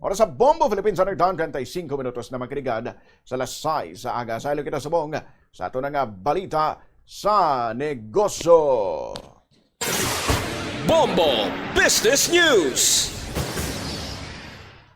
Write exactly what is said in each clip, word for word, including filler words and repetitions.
Para sa Bombo Philippines Standard Time, treinta y cinco minutos na magkirigad sa alas sais sa aga. Saylo kita subong sa ato na nga balita sa negosyo. Bombo Business News.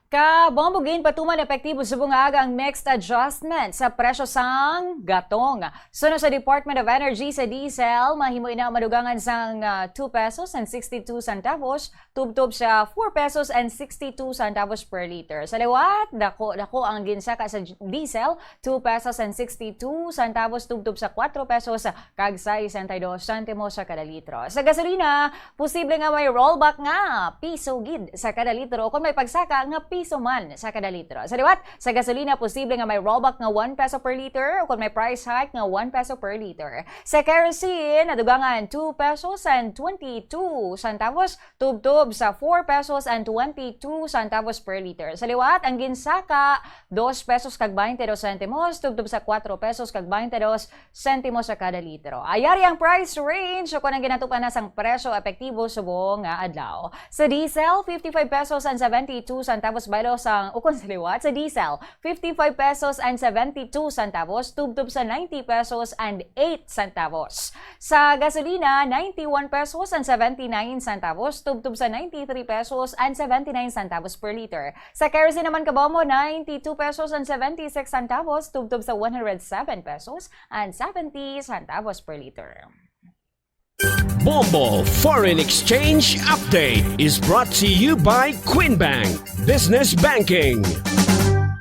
Ka Bombo, ginpatuman epektibo subong nga aga ang next adjustment sa presyo sang gatong. Suno sa Department of Energy, sa diesel, mahimo ina madugangan sang, ah, two pesos and sixty-two centavos tubtob sa four pesos and sixty-two centavos per liter. Sa liwat, dako, dako ang ginsaka sa j-, diesel, two pesos and sixty-two centavos tubtob sa kuwatro pesos kag sesenta y dos sentimos sa kada litro. Sa gasolina, posible nga may rollback nga piso gid sa kada litro, o kon may pagsaka nga piso man sa kada litro. Sa liwat, sa gasolina, posible nga may rollback nga one peso per liter, o kon may price hike nga one peso per liter. Sa kerosene, nadugangan two pesos and twenty-two centavos tubtob sa four pesos and twenty-two centavos per liter. Sa liwat, ang ginsaka, dos pesos kag baynte dos sentimos tubtob sa kuwatro pesos kag baynte dos sentimos sa kada litro. Ayari ang price range o kon ang ginatupa na sang presyo epektibo subong nga adlaw. Sa diesel, fifty-five pesos and seventy-two centavos baylo sang, o kon sa liwat, sa diesel, fifty-five pesos and seventy-two centavos tubtob sa ninety pesos and eight centavos. Sa gasolina, ninety-one pesos and seventy-nine centavos tubtob sa ninety-three pesos and seventy-nine centavos per liter. Sa kerosene naman, Ka Bombo, ninety-two pesos and seventy-six centavos tubtob sa one hundred seven pesos and seventy centavos per liter. Bombo Foreign Exchange Update is brought to you by Queen Bank Business Banking.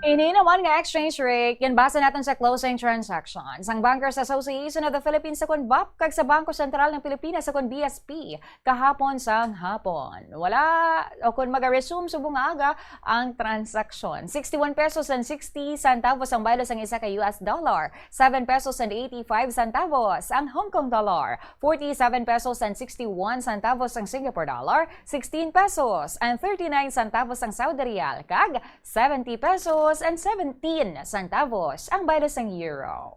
Ini naman nga exchange rate, ginbasa naton sa closing transactions sang Bankers Association of the Philippines, sa kon BAP, kag sa Bangko Sentral ng Pilipinas, sa kon B S P, kahapon sang hapon. Wala, o kon maga-resume subong nga aga ang transaksyon. Sixty-one pesos and sixty centavos ang baylo sang isa ka U S dollar, seven pesos and eighty-five centavos ang Hong Kong dollar, forty-seven pesos and sixty-one centavos ang Singapore dollar, sixteen pesos and thirty-nine centavos ang Saudi riyal, kag seventy pesos and seventeen centavos ang baylo sang euro.